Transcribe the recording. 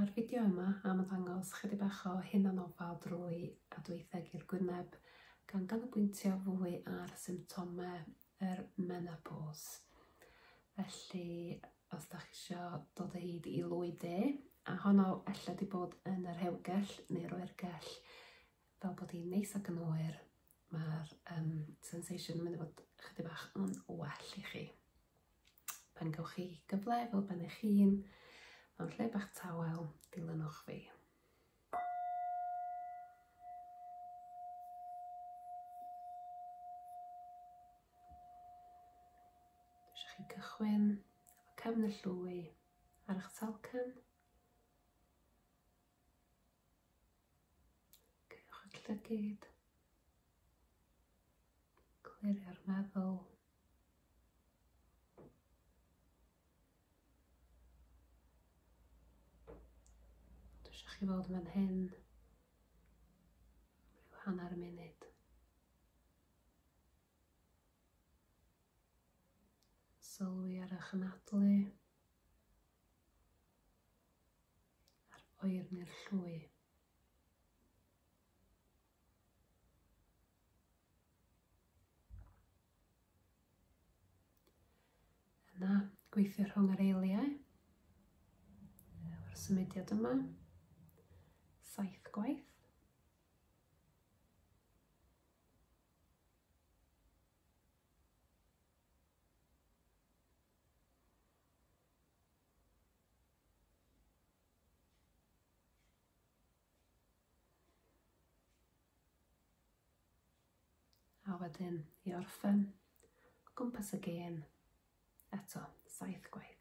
Mae'r fideo yma am ddangos chydig bach o hunanofal drwy adweitheg i'r gwyneb, gan ganolbwyntio fwy ar symptomau yr menopause. Felly, os da chi eisiau dod o hyd i lwy de, a honno ella di bod yn yr rhewgell neu'r oergell, fel bod hi'n neis ac yn oer, mae'r sensation yn mynd i fod chydig bach yn well i chi. Pan gewch chi gyfle fel ben eich hun, mewn lle bach tawel, dilynwch fi. Dwi eisiau chi gychwyn efo cefn y llwy ar eich talcen. Caewch eich llygyd. Clirio'r meddwl. Dwi eisiau chi fod yn fan hyn am ryw hanner munud. Sylwi ar eich anadlu, ar oerni'r llwy. Yna, gweithio rhwng yr eiliau. Efo'r symudiad yma. 7 gwaith. A wedyn i orffen o gwmpas y gên eto 7 gwaith.